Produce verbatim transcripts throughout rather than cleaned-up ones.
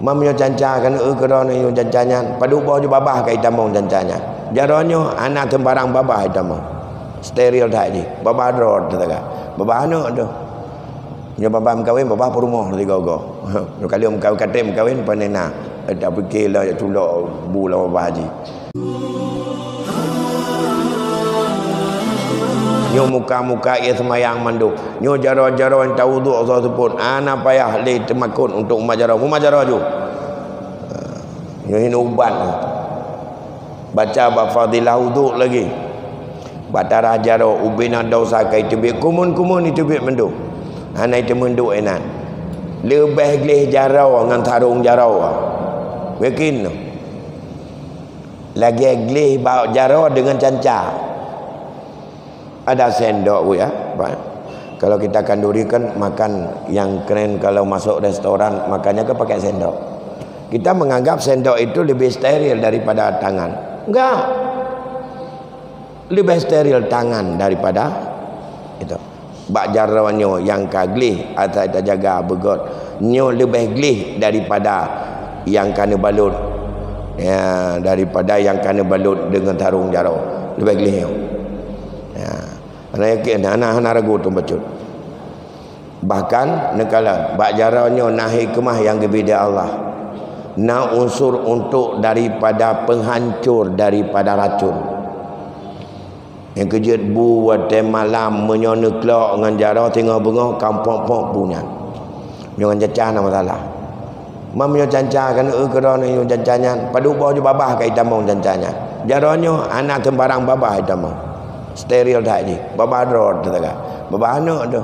Meunyoe canca kan, eu, keudroe nyoe canca nyan, padub boh ju babah ka itamong canca nyan. Jaroe nyoe hana sembarang babah itamong. Steril that jih. Babah droe teuka. Babah aneuk tu. Nyoe babah meukawen, babah peurumoh tiga-tiga. Nyoe kali meukawen, katem meukawen, pane na. Tak pikir lah, culok bu lam babah jih. Nyoe muka-muka ie seumayang mandum. Nyoe jaroe-jaroe nyang tawuduk soe seupôt. Hana payah lé teumakot untuk mumat jaroe. Mumat jaroe ju. Nyoe hino ubat. Baca bak fadilah uduk lagi. Bak tarah jaroe, ubena desya ka iteubiet. Kumun-kumun iteubiet mandum. Hana iteumeunduk inan. Leubeh gleh jaroe ngon sarong jaroe. Yakin tu. Lagèe gleh bak jaroe deungon canca. Ada sendok, Bu, ya. Ba-, kalau kita kanduri kan makan yang keren, kalau masuk restoran, makannya kan pakai sendok. Kita menganggap sendok itu lebih steril daripada tangan. Enggak. Lebih steril tangan daripada itu. Bak jaroe nyoe nyang ka gleh, asai tajaga beugöt. Nyoe leubeh gleh daripada nyang ka neubalot. Ya, daripada nyang ka neubalot deungon sarong jaroe. Leubeh gleh nyoe. Ya. Hana yakin, hana, hana ragu tu bacut. Bahkan, neukalon, bak jaroe nyoe na hikmah nyang geubri lé Allah. Na unsur untuk daripada penghancur daripada racun. Nyang keujeuet bu watèe malam meunyoe neuklok ngon jaroe singoh beungoh ka pok-pok bu nyan. Nyoe ngon canca na masalah. Meunyoe canca kan, eu, keudroe nyoe canca nyan, padub boh ju babah ka itamong canca nyan. Jaroe nyoe hana sembarang babah itamong. Steril that jih. Babah droe teuka. Babah aneuk tu.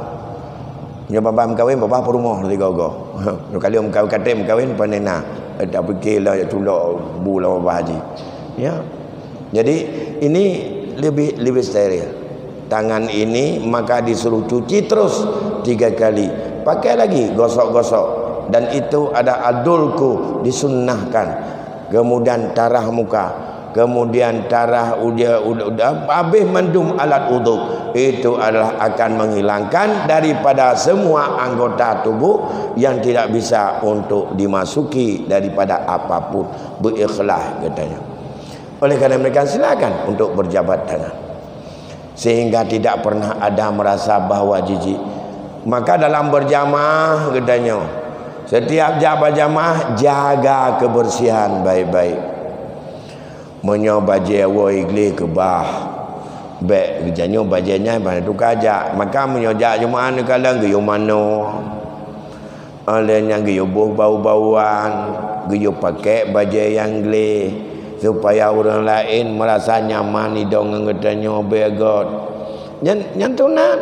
Nyoe babah meukawen, babah peurumoh tiga-tiga. Nyoe kali meukawen, katem meukawen, pane na. Tak pikir lah, culok bu lam babah jih. Ya. Jadi, ini lebih, lebih steril. Tangan ini maka disuruh cuci terus tiga kali. Pakai lagi, gosok-gosok. Dan itu ada adulku disunnahkan. Kemudian tarah muka. Kemudian tarah uja-, ud-, ud-, habis mandum alat uduk. Itu adalah akan menghilangkan daripada semua anggota tubuh yang tidak bisa untuk dimasuki daripada apapun. Berikhlas katanya. Oleh karena mereka silakan untuk berjabat tangan. Sehingga tidak pernah ada merasa bahwa jijik. Maka dalam berjamaah katanya, setiap jak berjamaah, jaga kebersihan baik-baik. Meunyoe bajèe woe gleh keubah, bèk geutanyoe bajèe nyan bak tuka jak. Maka meunyoe jak Jumat neukalon geuyue manoe. Óh lheueh nyan geuyue boh bau-bauan, geuyue pakèk bajèe nyang gleh, supaya ureueng laén meurasa nyaman idong ngon geutanyoe bèk göt. Nyan, nyan sunat.